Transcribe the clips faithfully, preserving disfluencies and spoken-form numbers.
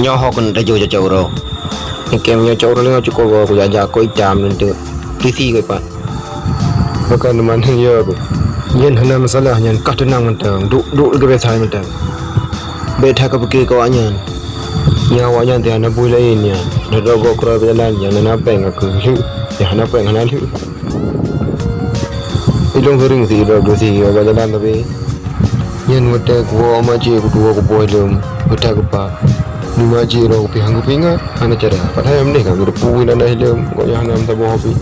Nyoe ho keuneuk tajok cok uroe. Engkem nyoe cok uroe lé nyoe cukôp goe kujak-jak kok itam nyan teuk. Pulisi keu pat. Bukan teuma nyan yo keuh. Nyan hana masalah nyan kah teunang mantong. Duek-duek lagèe biasa mantong. Bèk that kapike keu awaknyan. Nyan awaknyan teuh hana bui laén nyan. Dah dua goe keudroe bak jalan nyan hana péng keu lheueh. Nyan hana péng hana lheueh. Ilôn seuring sidroe pulisi bak jalan tapi nyan watèe kuwoe makcik kutuwoe kupoh ilôn, watèe kupak. Nyoe makcik droe kupi han kupeuingat, hana cara. Padahai meunan ka geuteupeue inan ilôn, pokoknya hana meusaboh pih.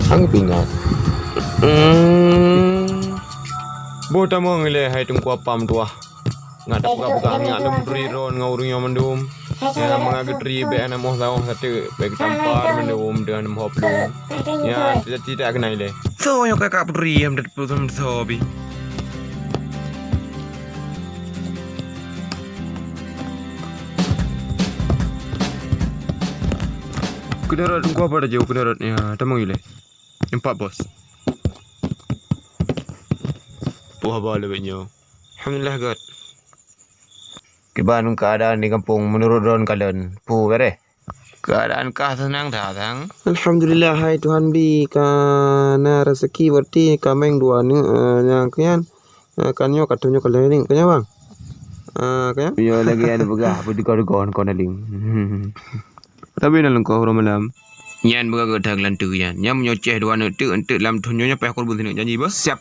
Han kupeuingat. Hmm. Boh tamong ilèe hai Teungku Apam tuah. Ngat tapeugah-peugah ngat lôn peuturi droen ngon ureueng nyoe mandum. Ya, mangat geuturi bèk hana moh saboh sateuk, bèk geutampar mandum deuh hana moh plueng. Ya, cita-cita keunan ilèe. Soe nyang ka kak peuturi nyang beutôi-beutôi soe pih. Keudarat engkau apa raja keudarat ya, tamong ilèe. Empat bos. Peue haba leubeh nyoe? Alhamdulillah gèt. Kiban keuadaan di gampông meunurot droen kalon, peue bèrèh? Keuadaan kah seunang that, Sang? Alhamdulillah hai Tuhan bi ka na raseuki berarti kaméng dua neuk, eh, nyang keu nyan, eh, kan nyoe ka tujoh kali neuk keu nyan bang. Eh, keu nyan? Yo lagèe nyang peugah, apa duga-duga kon aling. Tapi na lengkoh uroe malam. Nyan beugagak that geulanteue nyan. Nyan meunyoe ceh dua neuk teuk, enteuk lam thon nyoe nyan payah kurban sineuk janji beuh. Siap.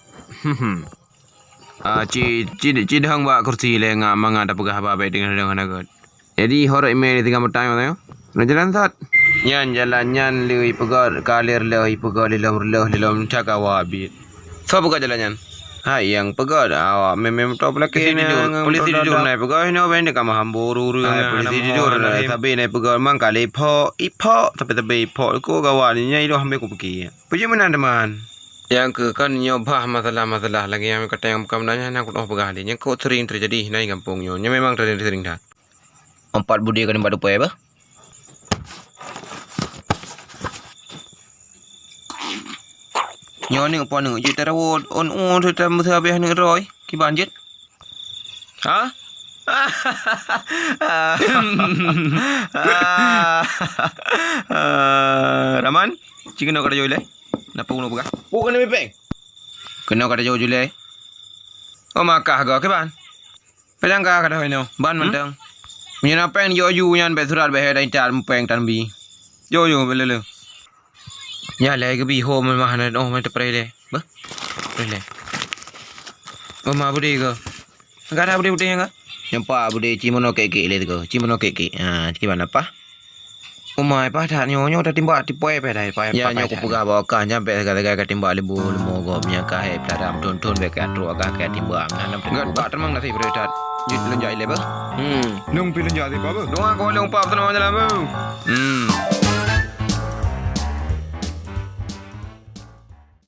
Ah, ci, ci, ci dong bak kursi lé ngat mangat tapeugah haba bèk deungon-deungon hana gèt. Jadi horot imè di tiga meutai mata nyoe. Na jalan that. Nyan jalan nyan lé ipeugèt ka lé reuloh ipeugèt lé lom reuloh lé lom cagawa abit. Soe peugah jalan nyan? Hai nyang peugah awak mé-mé moto peulakèe polisi tidur, polisi tidur na peugah inoe bèk ka maham buru ureueng. Hai polisi tidur na sabe na peugah mang kali iphok, iphok tapi-tapi iphok ko gawa nyan idoh ambe ku pike. Peujeuet meunan teuma. Nyang keu kan nyoe bah masalah-masalah lagèe nyang kata nyang bukan meunan nyan hana kutoh peugah lé. Nyang kok sering terjadi na di gampông nyoe. Nyoe memang sering-sering that. Empat budi keuneuk bak tupée bah. Nyoe neuk po neuk jeuet tarawot, on on teutam meusabe neuk roi, kiban jeuet. Ha? Raman, ci keunoe ka tajok ilée. Napa keunoe peugah? Pu keunoe mipeng. Keunoe ka tajok julée. Oh makah go kiban. Peudang ka kadang inoe, ban mantong. Meunyoe na péng jok aju nyan bèk surat bèk hai dan itat mupéng tan bi. Jok aju bèk lé-lé. Nyan lé geubi ho mah na oh mah teupreh lé. Beuh. Preh lé. Oh ma bude ke? Enggak ada bude-bude enggak? Nyampa bude ci mono kek-kek lé tu. Ci mono kek-kek. Ha, ci mana pah? Umai pah that nyoe nyoe tatimbak tipoi peh dai pah. Ya nyoe kupeugah bahwa kah nyan bèk sagai-sagai katimbak leubeh leumo gob nyan kah hai peudara meuthon-thon bèk kah trok kah katimbak. Enggak bak teumang nasi beureuthat. Jeuet lôn jak ilée beuh. Hmm. Lôn pi lôn jak tiba beuh. Doa ko lôn pap teunong jalan beuh. Hmm.